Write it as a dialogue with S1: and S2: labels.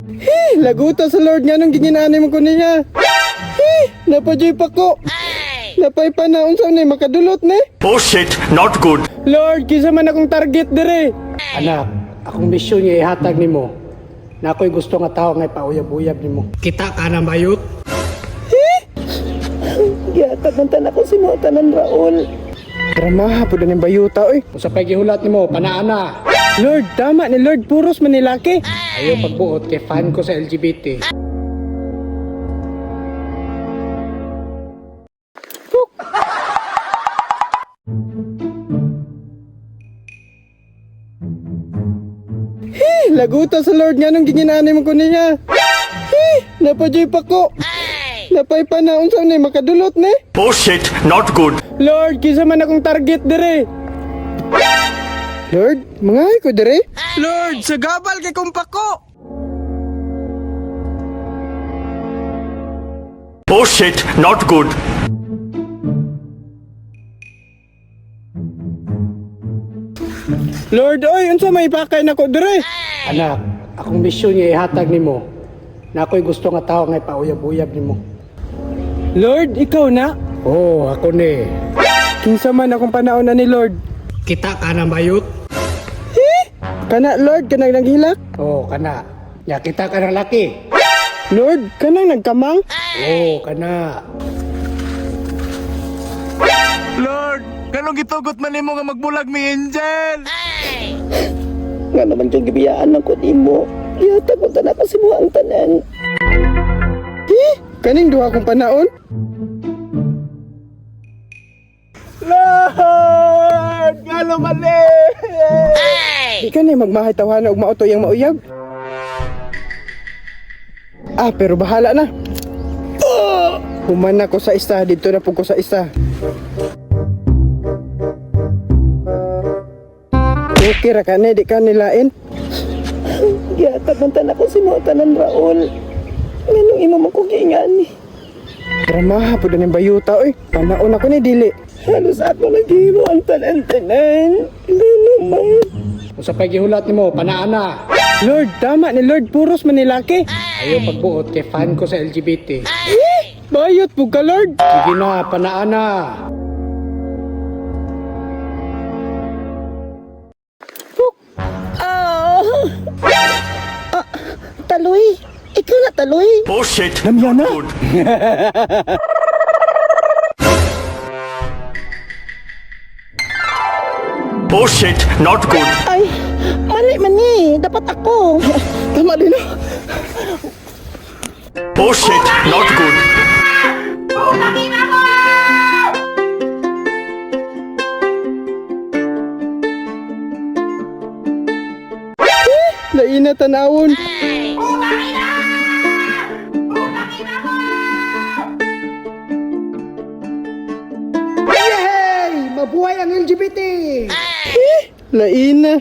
S1: Hi, laguta sa Lord nga nung ginginanay mo ko niya. Hi, napajoy pa ko. Napay pa na unsa ni makadulot ni.
S2: Oh shit, not good.
S1: Lord, kinsa man akong target dire.
S3: Anak, akong misyon nga ihatag nimo. Na ako'y gusto nga tao nga ipauyab-uyab nimo. Kita ka na bayot?
S4: Gihatag man tan ako si mo tanan, Raul.
S1: Drama po na bayuta oy.
S3: Usa pa'y gihulat nimo, panaana.
S1: Lord, tama ni Lord, puros man ni laki.
S3: Ayaw pagbuot kay fan ko sa LGBT.
S1: Hi, laguta sa Lord nga nung ginginanay mo ko niya. Hi, napajoy pa ko. Napay pa na unsa ni makadulot ni.
S2: Oh shit, not good.
S1: Lord, kinsa man akong target dire. Lord, mga ko dire. Lord, sa gabal kay kong pako.
S2: Oh shit, not good.
S1: Lord, oy, unsa may pakay nako dire?
S3: Anak, akong misyon nga ihatag nimo. Na ako'y gusto nga tao nga ipauyab-uyab nimo.
S1: Lord, ikaw na.
S3: Oh, ako ni.
S1: Kinsa man akong panahon na ni Lord.
S3: Kita ka na bayot?
S1: Kana Lord, kanang naghilak.
S3: Oh, kana. Ya kita ka ng laki.
S1: Lord, kanang nagkamang.
S3: Oh, kana.
S5: Lord, ganong gitugot man nimo nga magbulag mi angel.
S4: Nga naman yung gibiyaan ako nimo. Gihatag man tan ako si mo ang tanan.
S1: Hi, kaning duha kong panahon.
S5: Lord, ngano mali?
S1: Di ka ni magmahay tawhana og mao to iyang mauyab. Ah, pero bahala na. Human na ko sa isa, dito na po ko sa isa. Okay ra ka ni, di ka nilain.
S4: Gihatag man tan ako si mo tanan, Raul. Nganong imo man ko giingani?
S1: Drama po na bayuta oy. Panaon ako ni dili.
S4: Halos ako naghimo ang tanan-tanan. Ngano man?
S3: Usa pa'y gihulat nimo, panaana.
S1: Lord, tama ni Lord, puros man ni laki.
S3: Ayaw pagbuot kay fan ko sa LGBT.
S1: Bayot po ka Lord.
S3: Sige na, panaana.
S4: Ah! Ah, taloy. Ikaw na, taloy.
S2: Oh shit,
S1: Namya
S2: not
S1: na.
S2: good. Oh shit, not good.
S4: Ay, mali man ni. Dapat ako.
S1: Tama din no.
S2: Oh shit, not good.
S1: Laina tanawon.
S3: Yay! Mabuhay ang LGBT!
S1: Laina.